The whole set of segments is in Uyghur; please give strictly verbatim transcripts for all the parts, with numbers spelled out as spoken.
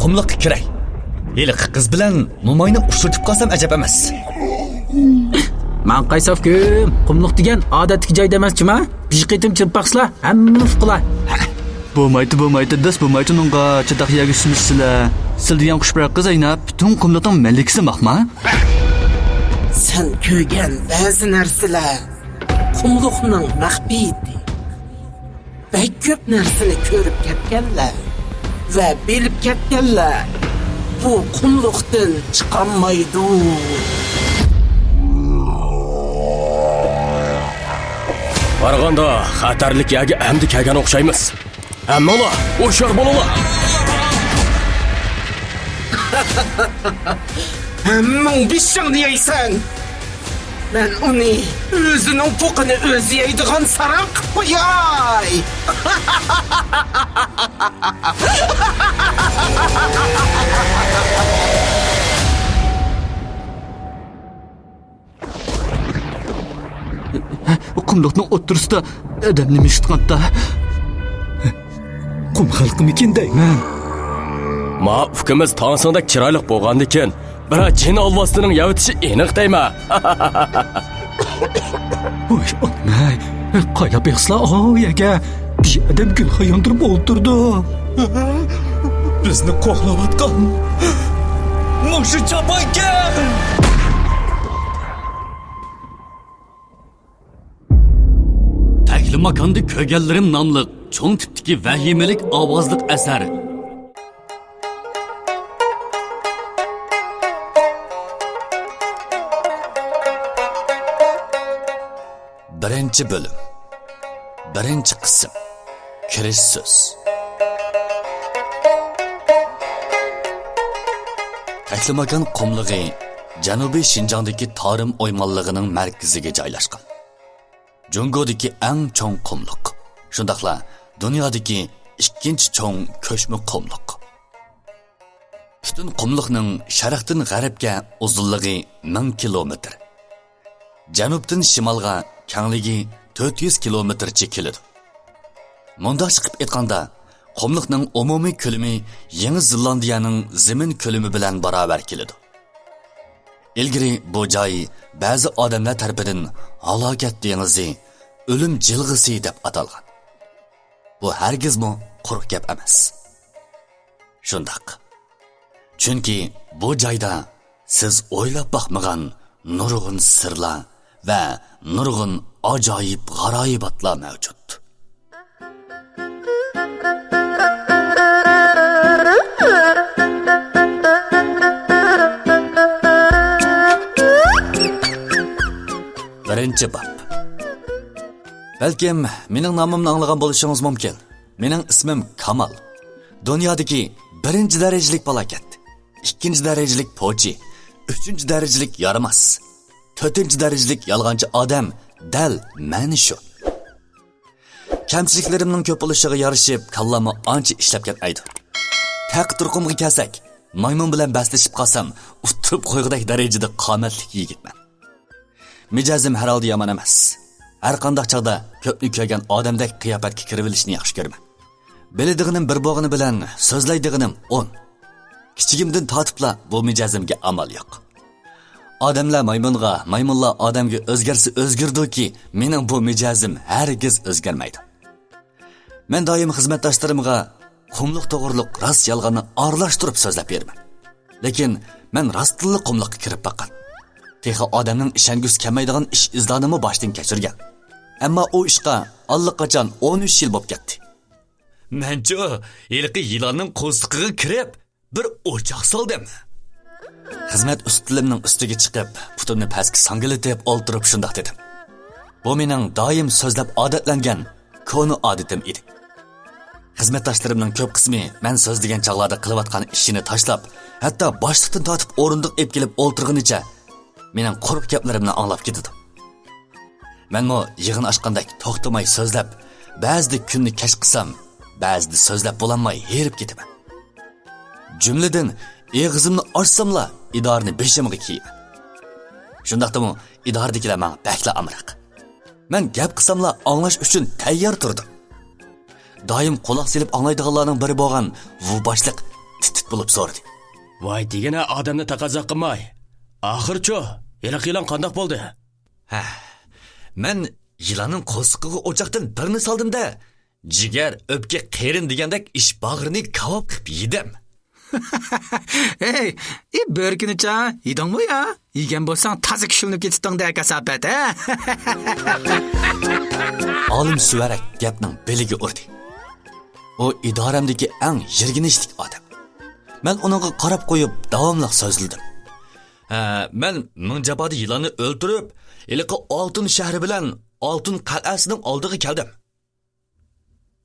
قۇملۇققا كىرەي. ھېلىقى قىز بىلەن موماينى ئۇچرىتىپ قالسام ئەجەب ئەمەس. ماڭقاي ساف كۈم، قۇملۇق دېگەن ئادەتتىكى جاي دەمەس جۇما. بىر قېتىم چىرىپ باقسىلا، ھەممىنى ئۇقىلا. بولمايتتى، بولمايتتى، داس بولمايتتى ئۇنىڭغا، چاتاق يەرگە چۈشمىسىلە. سىل دېگەن خۇش بىر قىز ئەينەپ، پۈتۈن قۇملۇقنىڭ مەلىكىسى ماقما. سەن كۆرگەن بەزى نەرسىلەر قۇملۇقنىڭ مەخپىيىتى. بەك كۆپ نەرسىنى كۆرۈپ كەتكەنلەر ۋە بىلىپ كەتكەنلەر بۇ قۇملۇقتىن چىقالمايدۇ. بارغاندا خەتەرلىك يەرگە ئەمدى كەلگەن ئوخشايمىز. ھەممىڭلار ھوشيار بولۇڭلار! ھەممىڭ بېشىڭنى يەيسەن! مەن ئۇنى ئۆزىنىڭ پوقىنى ئۆزى يەيدىغان ساراڭ قىلىپ قوياي! قۇملۇقنىڭ ئوتتۇرىسىدا ئادەم نېمە ئىش تۇتقاندا؟ قۇم خەلقىمىكىن دەيمەن. ما ئۇكىمىز تاڭسىڭدەك چىرايلىق بولغاندىكىن، بىرەر جىن ئالۋاستىنىڭ يەۋېتىشى ئېنىق دەيمەن. ۋاي ئانام-ئەي، قايلاپ يىغسىلا ئاۋۇ يەرگە؟ بىر ئادەم گۈل ياندۇرۇپ ئولتۇرىدۇ. بىزنى قوغلاۋاتقان مۇشۇ چاپانكەن! تەكلىماكاندا كۆرگەنلىرىم ناملىق چوڭ تىپتىكى ۋەھىمىلىك ئاۋازلىق ئەسەر. بىرىنچى بۆلۈم. بىرىنچى قىسىم. كىرىش سۆز. تەكلىماكان قۇملۇقى جەنۇبىي شىنجاڭدىكى تارىم ئويمانلىقىنىڭ مەركىزىگە جايلاشقان. جۇڭگودىكى ئەڭ چوڭ قۇملۇق، شۇنداقلا دۇنيادىكى ئىككىنچى چوڭ كۆچمە قۇملۇق. پۈتۈن قۇملۇقنىڭ شەرقتىن غەربكە ئۇزۇنلۇقى مىڭ كىلومېتىر. جەنۇبتىن شىمالغا كەڭلىكى تۆت يۈز كىلومېتىرچە كېلىدۇ. مۇنداقچە قىلىپ ئېيتقاندا، قۇملۇقنىڭ ئومۇمىي كۆلىمى يېڭى زېلاندىيەنىڭ زېمىن كۆلىمى بىلەن باراۋەر كېلىدۇ. ئىلگىرى بۇ جاي بەزى ئادەملەر تەرىپىدىن ھالاكەت دېڭىزى، ئۆلۈم جىلغىسى دەپ ئاتالغان. بۇ ھەرگىزمۇ قۇرۇق گەپ ئەمەس. شۇنداق. چۈنكى بۇ جايدا سىز ئويلاپ باقمىغان نۇرغۇن سىرلار ۋە نۇرغۇن ئاجايىپ غارايىباتلار مەۋجۇت. بىرىنچى باب. بەلكىم مېنىڭ نامىمنى ئاڭلىغان بولۇشىڭىز مۇمكىن. مېنىڭ ئىسمىم كامال. دۇنيادىكى بىرىنچى دەرىجىلىك پالاكەت، ئىككىنچى دەرىجىلىك پوچى، ئۈچىنچى دەرىجىلىك يارىماس، تۆتىنچى دەرىجىلىك يالغانچى ئادەم دەل مەن شۇ. كەمچىلىكلىرىمنىڭ كۆپ بولۇشىغا يارىشىپ، كاللاممۇ ئانچە ئىشلەپ كەتمەيدۇ. تەقى-تۇرقۇمغا كەلسەك، مايمۇن بىلەن بەسلىشىپ قالسام، ئۇتتۇرۇپ قويغۇدەك دەرىجىدە قامەتلىك يىگىتمەن. مىجەزىم ھەر ھالدا يامان ئەمەس. ھەر قانداق چاغدا كۆپنى كۆرگەن ئادەمدەك قىياپەتكە كىرىۋېلىشنى ياخشى كۆرىمەن. بىلىدىغىنىم بىر بولغىنى بىلەن سۆزلەيدىغىنىم ئون. كىچىكىمدىن تارتىپلا بۇ مىجەزىمگە ئامال يوق. ئادەملەر مايمۇنغا، مايمۇنلار ئادەمگە ئۆزگەرسە ئۆزگىرىدۇكى، مېنىڭ بۇ مىجەزىم ھەرگىز ئۆزگەرمەيدۇ. مەن دائىم خىزمەتداشلىرىمغا قۇملۇق توغرۇلۇق راست يالغاننى ئارىلاشتۇرۇپ سۆزلەپ بېرىمەن. لېكىن مەن راستتىنلا قۇملۇققا كىرىپ باققان. تېخى ئادەمنىڭ ئىشەنگۈسى كەلمەيدىغان ئىش-ئىزلارنىمۇ باشتىن كەچۈرگەن. ئەمما ئۇ ئىشقا ئاللىقاچان ئون ئۈچ يىل بولۇپ كەتتى. مەنچۇ ھېلىقى يىلاننىڭ قورسىقىغا كىرىپ، بىر ئوچاق سالدىم. خىزمەت ئۈستىلىمنىڭ ئۈستىگە چىقىپ، پۇتۇمنى پەسكە ساڭگىلىتىپ ئولتۇرۇپ شۇنداق دېدىم. بۇ مېنىڭ دائىم سۆزلەپ ئادەتلەنگەن كونا ئادىتىم ئىدى. خىزمەتداشلىرىمنىڭ كۆپ قىسمى مەن سۆزلىگەن چاغلاردا قىلىۋاتقان ئىشىنى تاشلاپ، ھەتتا باشلىقتىن تارتىپ ئورۇندۇق ئېلىپ كېلىپ ئولتۇرغىنىچە مېنىڭ قۇرۇق گەپلىرىمنى ئاڭلاپ كېتىدۇ. مەنمۇ يىغىن ئاچقاندەك توختىماي سۆزلەپ، بەزىدە كۈننى كەچ قىلسام، بەزىدە سۆزلەپ بولالماي ھېرىپ كېتىمەن. جۈملىدىن ئېغىزىمنى ئاچساملا ئىدارىنى بېشىمغا كىيىمەن. شۇنداقتىمۇ ئىدارىدىكىلەر ماڭا بەكلا ئامراق. مەن گەپ قىلساملا ئاڭلاش ئۈچۈن تەييار تۇردۇم. دائىم قۇلاق سېلىپ ئاڭلايدىغانلارنىڭ بىرى بولغان ۋۇ باشلىق تىت-تىت بولۇپ سورىدى. ۋاي دېگىنە ئادەمنى تەقەززا قىلماي. ئاخىرچۇ، ھېلىقى يىلان قانداق بولدى؟ ھە، مەن يىلاننىڭ قورسىقىغا ئوچاقتىن بىرنى سالدىم-دە، جىگەر، ئۆپكە، قېرىن دېگەندەك ئىچ باغرىنى كاۋاپ قىلىپ يېدىم. ھەي، ئى بۆرىكىنىچا يېدىڭمۇ يا؟ يېگەن بولساڭ تازا كۈچلىنىپ كېتىتتىڭ-دە، كاساپەت، ھە؟ ئالىم سۈۋەرەك گەپنىڭ بېلىگە ئۇردى. ئۇ ئىدارەمدىكى ئەڭ يىرگىنچلىك ئادەم. مەن ئۇنىڭغا قاراپ قويۇپ، داۋاملىق سۆزلىدىم. ھە، مەن مىڭ جاپادا يىلاننى ئۆلتۈرۈپ، ھېلىقى ئالتۇن شەھىرى بىلەن ئالتۇن قەلئەسىنىڭ ئالدىغا كەلدىم.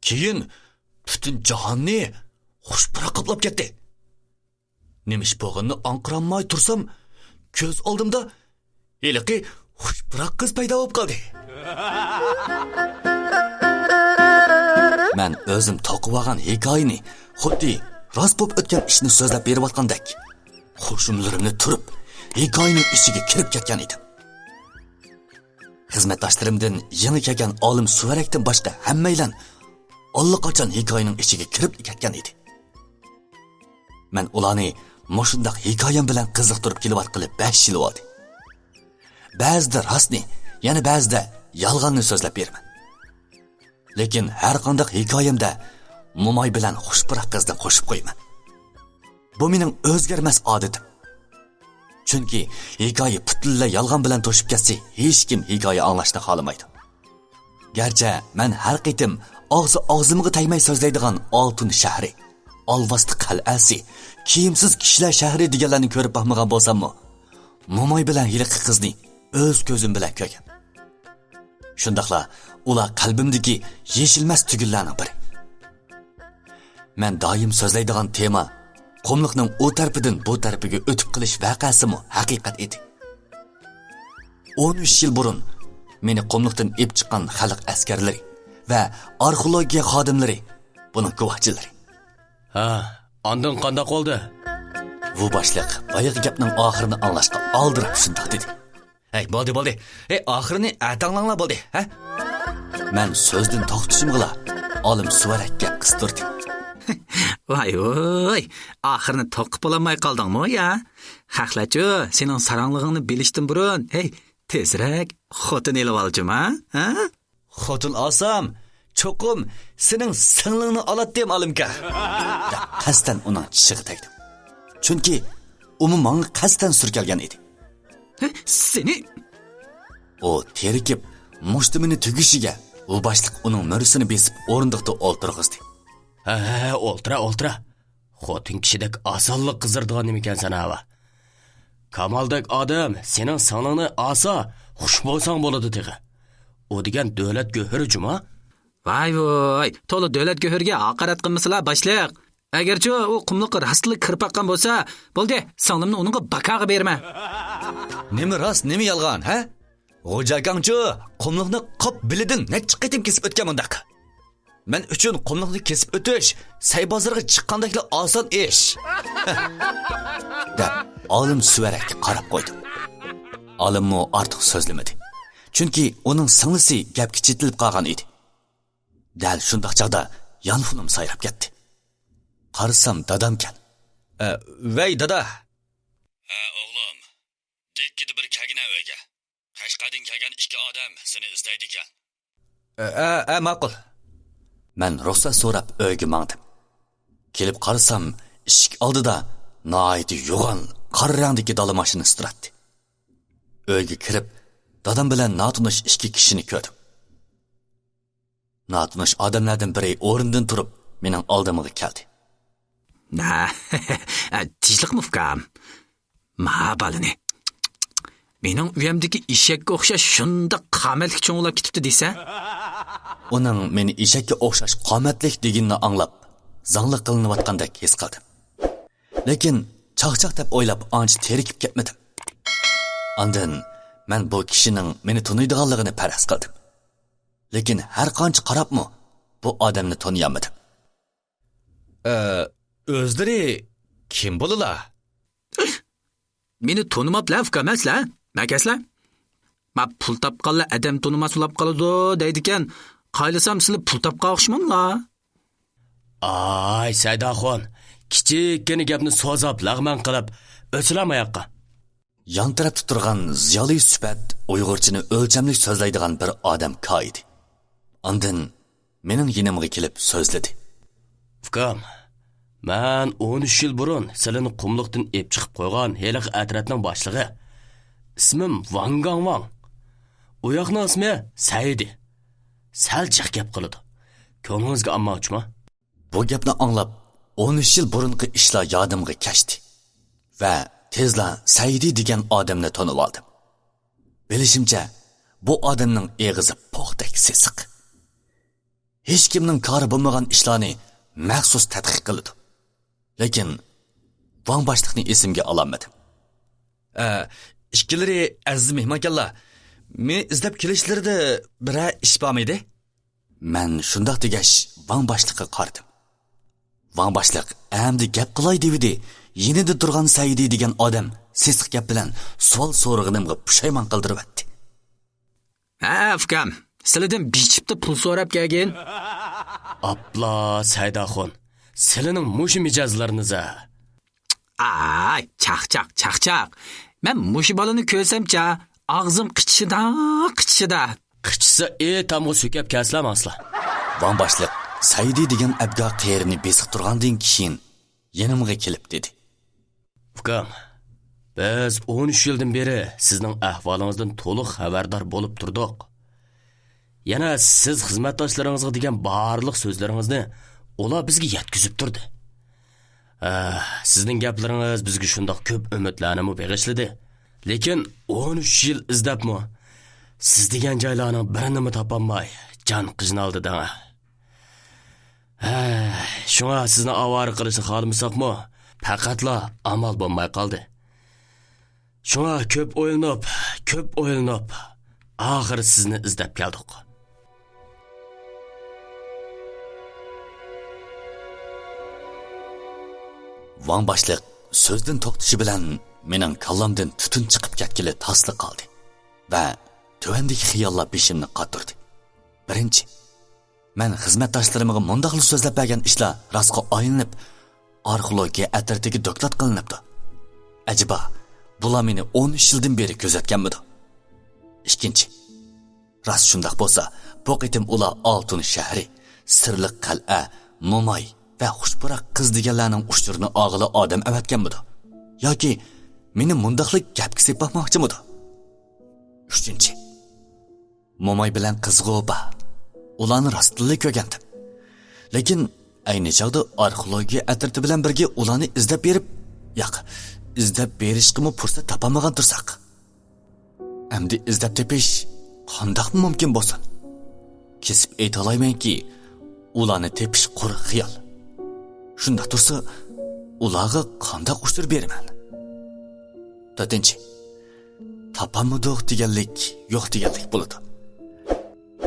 كېيىن پۈتۈن جاھاننى خۇش پۇراق قاپلاپ كەتتى. نېمە ئىش بولغىنىنى ئاڭقىرالماي تۇرسام، كۆز ئالدىمدا ھېلىقى خۇش پۇراق قىز پەيدا بولۇپ قالدى. مەن ئۆزۈم توقۇۋالغان ھېكايىنى خۇددى راست بولۇپ ئۆتكەن ئىشنى سۆزلەپ بېرىۋاتقاندەك، قوشۇملىرىمنى تۈرۈپ، ھېكايىنىڭ ئىچىگە كىرىپ كەتكەن ئىدىم. خىزمەتداشلىرىمدىن يېڭى كەلگەن ئالىم سۈۋەرەكتىن باشقا ھەممەيلەن ئاللىقاچان ھېكايىنىڭ ئىچىگە كىرىپ كەتكەن ئىدى. مەن ئۇلارنى مۇشۇنداق ھېكايەم بىلەن قىزىقتۇرۇپ كېلىۋاتقىلى بەش يىل بولدى. بەزىدە راستنى، يەنە بەزىدە يالغاننى سۆزلەپ بېرىمەن. لېكىن ھەر قانداق ھېكايەمدە موماي بىلەن خۇش پۇراق قىزنى قوشۇپ قويىمەن. بۇ مېنىڭ ئۆزگەرمەس ئادىتىم. چۈنكى ھېكايە پۈتۈنلەي يالغان بىلەن توشۇپ كەتسە، ھېچكىم ھېكايە ئاڭلاشنى خالىمايدۇ. گەرچە مەن ھەر قېتىم ئاغزى ئاغزىمغا تەگمەي سۆزلەيدىغان ئالتۇن شەھىرى، ئالۋاستى قەلئەسى، كىيىمسىز كىشىلەر شەھىرى دېگەنلەرنى كۆرۈپ باقمىغان بولساممۇ، موماي بىلەن ھېلىقى قىزنى ئۆز كۆزۈم بىلەن كۆرگەن. شۇنداقلا ئۇلار قەلبىمدىكى يېشىلمەس تۈگۈنلەرنىڭ بىرى. مەن دائىم سۆزلەيدىغان تېما قۇملۇقنىڭ ئۇ تەرىپىدىن بۇ تەرىپىگە ئۆتۈپ قېلىش ۋەقەسىمۇ ھەقىقەت ئىدى. ئون ئۈچ يىل بۇرۇن مېنى قۇملۇقتىن ئېلىپ چىققان خەلق ئەسكەرلىرى ۋە ئارخېئولوگىيە خادىملىرى بۇنىڭ گۇۋاھچىلىرى. ھە، ئاندىن قانداق بولدى؟ ۋۇ باشلىق بايىقى گەپنىڭ ئاخىرىنى ئاڭلاشقا ئالدىراپ شۇنداق دېدى. ھەي، بولدى، بولدى. ھەي، ئاخىرىنى ئەتە ئاڭلاڭلار بولدى، ھە؟ مەن سۆزدىن توختىشىمغىلا، ئالىم سۇۋەرەك گەپ قىستۇردى. ۋاي، ۋاي، ئاخىرىنى توقۇپ بولالماي قالدىڭمۇ يا؟ خەقلەرچۇ، سېنىڭ ساراڭلىقىڭنى بىلىشتىن بۇرۇن، ھەي، تېزرەك خوتۇن ئېلىۋالجۇما، ھە؟ خوتۇن ئالسام، چوقۇم سېنىڭ سىڭلىڭنى ئالاتتىم، ئالىمكا. دەپ قەستەن ئۇنىڭ چىشىغا تەگدىم. چۈنكى ئۇمۇ ماڭا قەستەن سۈركەلگەن ئىدى. ھە، سېنى! ئۇ تېرىكىپ، مۇشتۇمىنى تۈگۈشىگە، ئۇ باشلىق ئۇنىڭ مۈرىسىنى بېسىپ ئورۇندۇقتا ئولتۇرغۇزدى. ھە، ھە، ھە، ئولتۇرا، ئولتۇرا. خوتۇن كىشىدەك ئاسانلا قىزىرىدىغان نېمىكەنسەن ھاۋا. كامالدەك ئادەم سېنىڭ سىڭلىڭنى ئالسا، خۇش بولساڭ بولىدۇ تېخى. ئۇ دېگەن دۆلەت گۆھىرى جۇما. ۋاي ۋاي، تولا دۆلەت گۆھىرىگە ھاقارەت قىلمىسىلا، باشلىق. ئەگەرچۇ ئۇ قۇملۇققا راستلا كىرىپ باققان بولسا، بولدى، سىڭلىمنى ئۇنىڭغا باكاغا بېرىمەن. نېمە راست، نېمە يالغان، ھە؟ غوجا ئاكاڭچۇ قۇملۇقنى قاپ بىلىدىن نەچچە قېتىم كېسىپ ئۆتكەن مۇنداق. مەن ئۈچۈن قۇملۇقنى كېسىپ ئۆتۈش سەي بازىرىغا چىققاندەكلا ئاسان ئىش. دەپ، ئالىم سۈۋەرەككە قاراپ قويدۇم. ئالىممۇ ئارتۇق سۆزلىمىدى. چۈنكى ئۇنىڭ سىڭلىسى گەپكە چېتىلىپ قالغان ئىدى. دەل شۇنداق چاغدا يانفونۇم سايراپ كەتتى. قارىسام، دادامكەن. ئە، ۋەي، دادا! ھە، ئوغلۇم. دىككىدە بىر كەلگىنە ئۆيگە. قەشقەردىن كەلگەن ئىككى ئادەم سېنى ئىزدەيدىكەن. ئە، ئە، ئە، ماقۇل. مەن رۇخسەت سوراپ ئۆيگە ماڭدىم. كېلىپ قارىسام، ئىشىك ئالدىدا ناھايىتى يوغان قارا رەڭدىكى دالا ماشىنىسى تۇراتتى. ئۆيگە كىرىپ، دادام بىلەن ناتونۇش ئىككى كىشىنى كۆردۈم. ناتونۇش ئادەملەردىن بىرى ئورنىدىن تۇرۇپ، مېنىڭ ئالدىمغا كەلدى. ھە، تىنچلىقمۇ، ئۇكام؟ ما بالىنى. مېنىڭ ئۆيەمدىكى ئېشەككە ئوخشاش شۇنداق قامەتلىك چوڭلاپ كېتىپتۇ دېسە. ئۇنىڭ مېنى ئېشەككە ئوخشاش قامەتلىك دېگىنىنى ئاڭلاپ، زاڭلىق قىلىنىۋاتقاندەك ھېس قىلدىم. لېكىن چاقچاق دەپ ئويلاپ ئانچە تېرىكىپ كەتمىدىم. ئاندىن مەن بۇ كىشىنىڭ مېنى تونۇيدىغانلىقىنى پەرەز قىلدىم. لېكىن ھەر قانچە قاراپمۇ بۇ ئادەمنى تونۇيالمىدىم. ئە، ئۆزلىرى كىم بولىلا؟ مېنى تونۇماپلا، ئۇكام، سىلەر؟ مەكەسلەر؟ ما پۇل تاپقانلار ئادەم تونۇماس بولاپ قالىدۇ دەيدىكەن. قايلىسام سىلى پۇل تاپقان ئوخشىماملا؟ ئاي، سەيداخۇن، كىچىككىنە گەپنى سوزۇپ، لەغمەن قىلىپ ئۆتسىلە ماياققا. يان تەرەپتە تۇرغان زىيالىي سۈپەت ئۇيغۇرچىنى ئۆلچەملىك سۆزلەيدىغان بىر ئادەم كا ئىدى. ئاندىن مېنىڭ يېنىمغا كېلىپ سۆزلىدى. ئۇكام، مەن ئون ئۈچ يىل بۇرۇن سىلىنى قۇملۇقتىن ئېپ چىقىپ قويغان ھېلىقى ئەترەتنىڭ باشلىقى. ئىسمىم ۋاڭ گاڭۋاڭ. ئۇ ياقنىڭ ئىسمى سەئىدى. سەل جىق گەپ قىلىدۇ. كۆڭلىڭىزگە ئالماڭچۇما؟ بۇ گەپنى ئاڭلاپ، ئون ئۈچ يىل بۇرۇنقى ئىشلار يادىمغا كەچتى ۋە تېزلا سەئىدى دېگەن ئادەمنى تونۇۋالدىم. بىلىشىمچە، بۇ ئادەمنىڭ ئېغىزى پوختەك سېسىق. ھېچكىمنىڭ كارى بولمىغان ئىشلارنى مەخسۇس تەتقىق قىلىدۇ. لېكىن ۋاڭ باشلىقنى ئېسىمگە ئالالمىدىم. ئە، ئىككىلىرى ئەزىز مېھمانكەنلار. مېنى ئىزدەپ كېلىشلىرىدە بىرەر ئىش بارمىدى؟ مەن شۇنداق دېگەچ، ۋاڭ باشلىققا قارىدىم. ۋاڭ باشلىق ئەمدى گەپ قىلاي دېۋىدى، يېنىدا تۇرغان سەئىدى دېگەن ئادەم سېسىق گەپ بىلەن سوئال سورىغىنىمغا پۇشايمان قىلدۇرۇۋەتتى. ھە، ئۇكام، سىلىدىن بىچىپتە پۇل سوراپ كەلگىن. ئاپلا، سەئىداخۇن، سىلىنىڭ مۇشۇ مىجەزلىرىنىز-ھە. ئاي، چاقچاق، چاقچاق. مەن مۇشۇ بالىنى كۆرسەمچە، ئاغزىم قىچىشىدا، قىچىشىدا. قىچىشسا ئېتامغا سۆكەپ كەلسىلە ماڭسىلا. ۋاڭ باشلىق سەئىدى دېگەن ئەبگا قېرىنى بېسىقتۇرغاندىن كېيىن يېنىمغا كېلىپ دېدى. ئۇكام، بىز ئون ئۈچ يىلدىن بېرى سىزنىڭ ئەھۋالىڭىزدىن تولۇق خەۋەردار بولۇپ تۇردۇق. يەنە سىز خىزمەتداشلىرىڭىزغا دېگەن بارلىق سۆزلىرىڭىزنى ئۇلار بىزگە يەتكۈزۈپ تۇردى. ئە، سىزنىڭ گەپلىرىڭىز بىزگە شۇنداق كۆپ ئۈمىدلەرنىمۇ بېغىشلىدى. لېكىن ئون ئۈچ يىل ئىزدەپمۇ سىز دېگەن جايلارنىڭ بىرىنىمۇ تاپالماي جان قىينالدى دەڭە. ھە، شۇڭا سىزنى ئاۋارە قىلىشنى خالىمىساقمۇ، پەقەتلا ئامال بولماي قالدى. شۇڭا كۆپ ئويلىنىپ، كۆپ ئويلىنىپ، ئاخىرى سىزنى ئىزدەپ كەلدۇق. ۋاڭ باشلىق سۆزدىن توختىشى بىلەن مېنىڭ كاللامدىن تۈتۈن چىقىپ كەتكىلى تاسلا قالدى ۋە تۆۋەندىكى خىياللار بېشىمنى قاتۇردى. بىرىنچى، مەن خىزمەتداشلىرىمغا مۇنداقلا سۆزلەپ بەرگەن ئىشلار راستقا ئايلىنىپ، ئارخېئولوگىيە ئەترىتىگە دوكلات قىلىنىپتۇ. ئەجەبا، بۇلار مېنى ئون ئۈچ يىلدىن بېرى كۆزەتكەنمىدۇ؟ ئىككىنچى، راست شۇنداق بولسا، بۇ قېتىم ئۇلار ئالتۇن شەھىرى، سىرلىق قەلئە، موماي ۋە خۇشپۇراق قىز دېگەنلەرنىڭ ئۇچۇرىنى ئالغىلى ئادەم ئەۋەتكەنمىدۇ؟ ياكى مېنى مۇنداقلا گەپكە سېلىپ باقماقچىمىدۇ؟ ئۈچىنچى، موماي بىلەن قىزغۇ بار. ئۇلارنى راستتىنلا كۆرگەنتىم. لېكىن ئەينى چاغدا ئارخېئولوگىيە ئەترىتى بىلەن بىرگە ئۇلارنى ئىزدەپ بېرىپ، ياق، ئىزدەپ بېرىشقىمۇ پۇرسەت تاپالمىغان تۇرساق. ئەمدى ئىزدەپ تېپىش قانداقمۇ مۇمكىن بولسۇن؟ كېسىپ ئېيتالايمەنكى، ئۇلارنى تېپىش قۇرۇق خىيال. شۇنداق تۇرسا، ئۇلارغا قانداق ئۇچۇر بېرىمەن؟ تۆتىنچى، تاپالمىدۇق دېگەنلىك يوق دېگەنلىك بولىدۇ.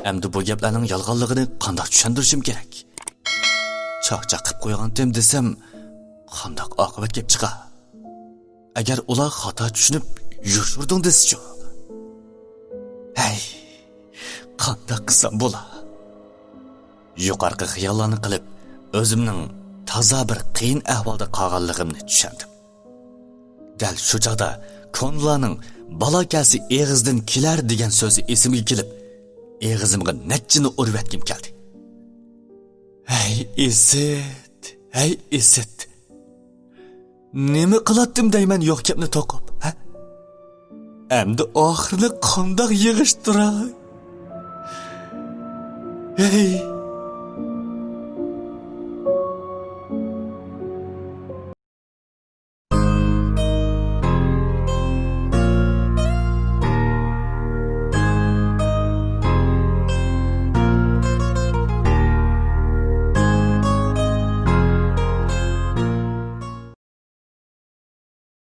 ئەمدى بۇ گەپلەرنىڭ يالغانلىقىنى قانداق چۈشەندۈرۈشۈم كېرەك؟ چاقچاق قىلىپ قويغانتىم دېسەم، قانداق ئاقىۋەت كېلىپ چىقار؟ ئەگەر ئۇلار خاتا چۈشىنىپ يوشۇردۇڭ دېسىچۇ؟ ھەي، قانداق قىلسام بولا؟ يۇقىرىقى خىياللارنى قىلىپ، ئۆزۈمنىڭ تازا بىر قىيىن ئەھۋالدا قالغانلىقىمنى چۈشەندىم. دەل شۇ چاغدا كونىلارنىڭ «بالا كەلسە ئېغىزدىن كېلەر» دېگەن سۆزى ئېسىمگە كېلىپ، ئېغىزىمغا نەچچىنى ئۇرۇۋەتكۈم كەلدى. ھەي ئىسىت، ھەي ئىسىت! نېمە قىلاتتىم دەيمەن يوق گەپنى توقۇپ، ھە؟ ئەمدى ئاخىرىنى قانداق يىغىشتۇراي؟ ھەي!